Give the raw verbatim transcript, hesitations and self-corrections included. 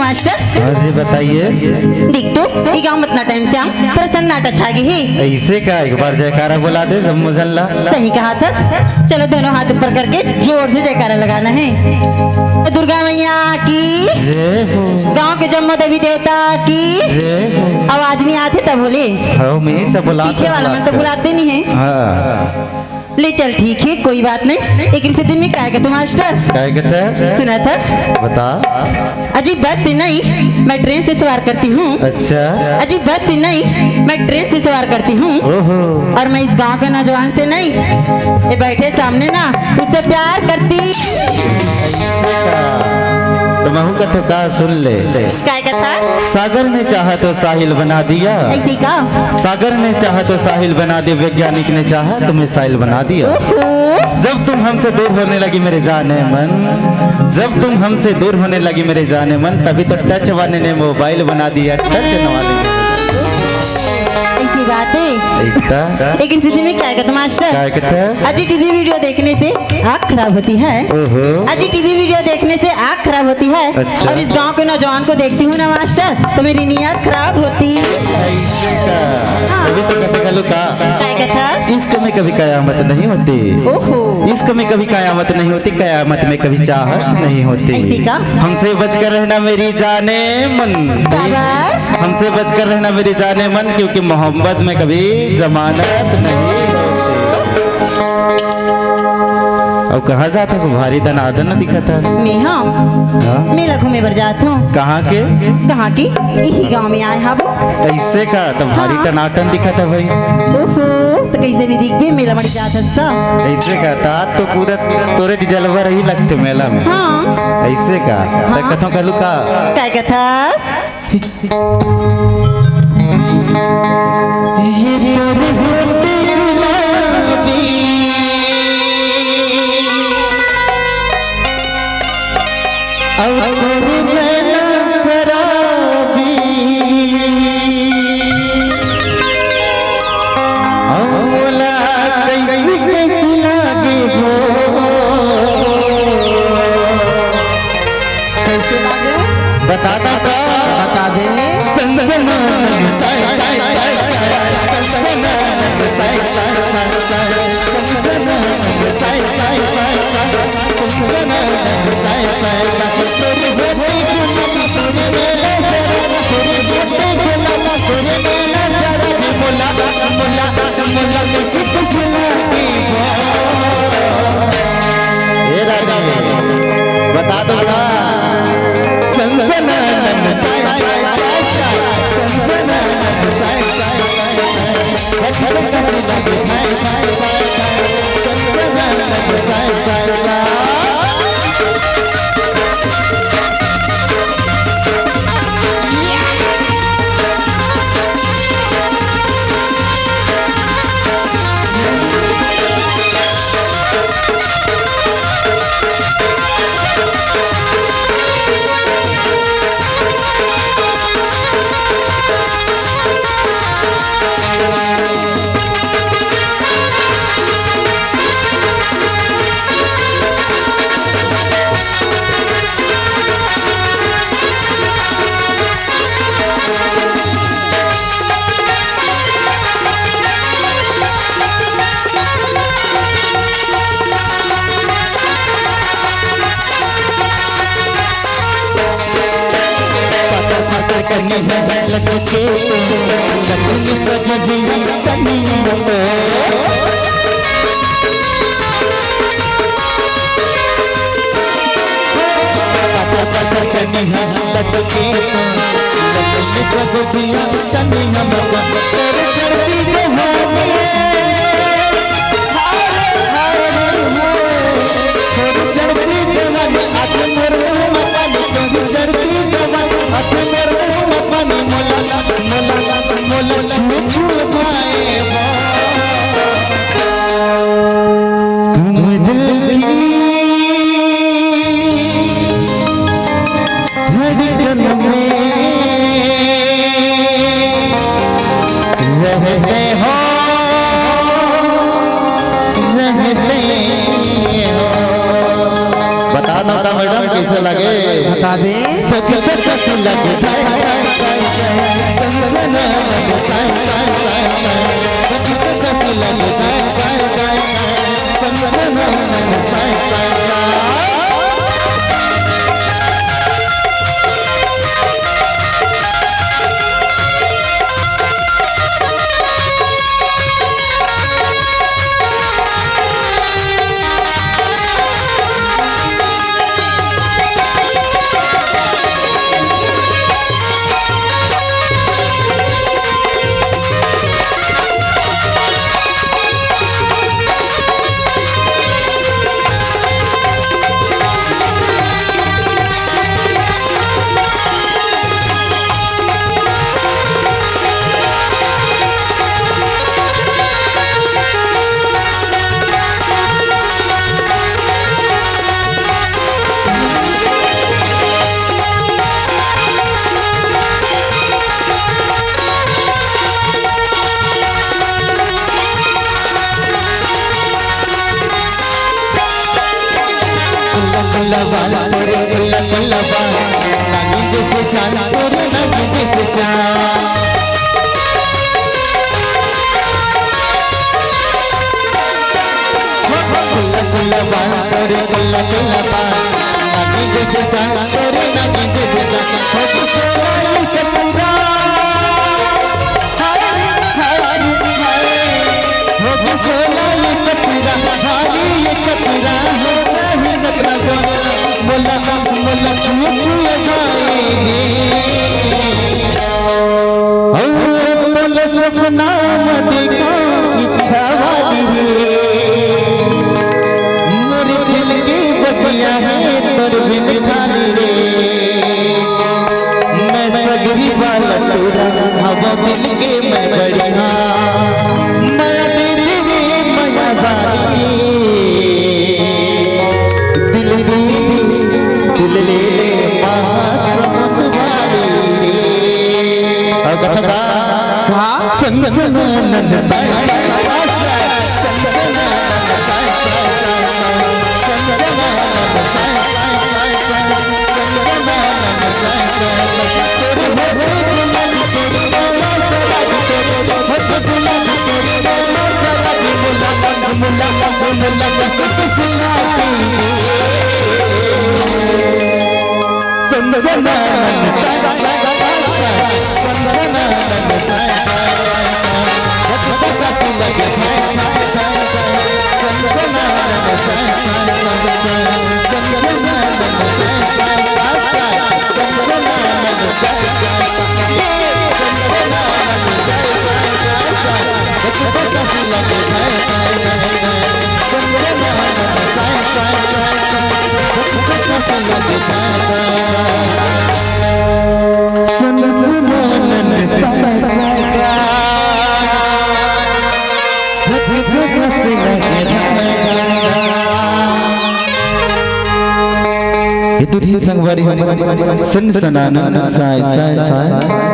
Master. हाँ जी, बताइए। देख तो, ये गांव में इतना टाइम से हम प्रसन्नाटा छा गई है। ऐसे का, एक बार जयकारा बुला दे सब मुझल्ला। सही कहा था। चलो, दोनों हाथ ऊपर करके जोर से जयकारा लगाना है। दुर्गा मैया की, जय हो। गांव के जम्मो देवी देवता की। जय हो। आवाज नहीं आती तब बोले। हाँ, मैं सब बुला पीछे वाला मन तो बुलाते नहीं है। हाँ। ले चल, ठीक है, कोई बात नहीं। एक रिश्ते दिन में काय कहते मास्टर? काय कहते? सुना था। बता। अजी बस से नहीं, मैं ट्रेन से सवार करती हूँ। अच्छा। अजी बस से नहीं, मैं ट्रेन से सवार करती हूँ। ओहो। और मैं इस गांव के नौजवान से नहीं, ये बैठे सामने ना, उससे प्यार करती। तो महू का तो का सुन ले। काय कथा? सागर ने चाहा तो साहिल बना दिया। ऐसी का? सागर ने चाहा तो साहिल बना दिया, वैज्ञानिक ने चाहा तो मिसाइल बना दिया। ओहो। जब तुम हमसे दूर होने लगी मेरे जाने मन, जब तुम हमसे दूर होने लगी मेरे जाने मन, तभी तो टच वाले ने मोबाइल बना दिया, टच वाले ने। ऐसी बात है। ऐसा? एक रिश्ते दिन में काय कहते मास्टर? काय कहते? अजी टीवी वीडियो देखने से आँख खराब होती है। ओहो। अजी टीवी वीडियो देखने से आँख खराब होती है। अच्छा। और इस गांव के नौजवान को देखती हूँ ना मास्टर, तो मेरी नीयत खराब होती। ऐसे का? हाँ। तभी तो कहते घलू का। काय कथा? इश्क में कभी कयामत नहीं होती। ओहो। इश्क में कभी कयामत नहीं होती, कयामत में कभी चाहत नहीं होती। ऐसे का? हमसे बचकर रहना मेरी जाने मन। बाबा। हमसे बचकर रहना मेरी जाने मन, क्योंकि मोहब्बत में कभी जमानत नहीं होती। अब कहाँ जात हस? भारी दनादन दिखत हस। मेहा, हाँ? मेला घूमे बर जात हूँ। कहाँ के? कहाँ की? इही गांव में आए हबो। ऐसे का? तो भारी हाँ। टनाटन दिखत है भाई। ओहो, तो कैसे नहीं दिखबे? मेला मड़ी जात हस तो। ऐसे का? तात तो पूरा तोरे जलवा रही लगते मेला में। हाँ। ऐसे का? हाँ। तो कथों कहलू का? काय कथस? ये तोर होठ गुलाबी अउ तोर नैना शराबी, अउ मोला कैसे कैसे लागे हो। कैसे लागे? बता दो तो। बता दे। सनसनाट। ए राजा, बता दो ना। सनसनाट। तुम दिल की धड़कन में रहते हो, रहते हो। बता दो का मैडम, कैसे लगे? ताबे। मोला सपना म देखा इच्छा वाली रे, मोर दिल के बगिया हे तोर बिन खाली रे। मैं सगरी वाला टूरा हवा दिल के मैं बढ़िया, मया दे दे रे मया वाली रे। दिल दे दे, दिल ले ले महासमुंद वाली रे। अउ कथा का? का? सनसनानन साय साय साय साय। ये तो थी संगवारी हो, सनसनानन साय, साय, साय।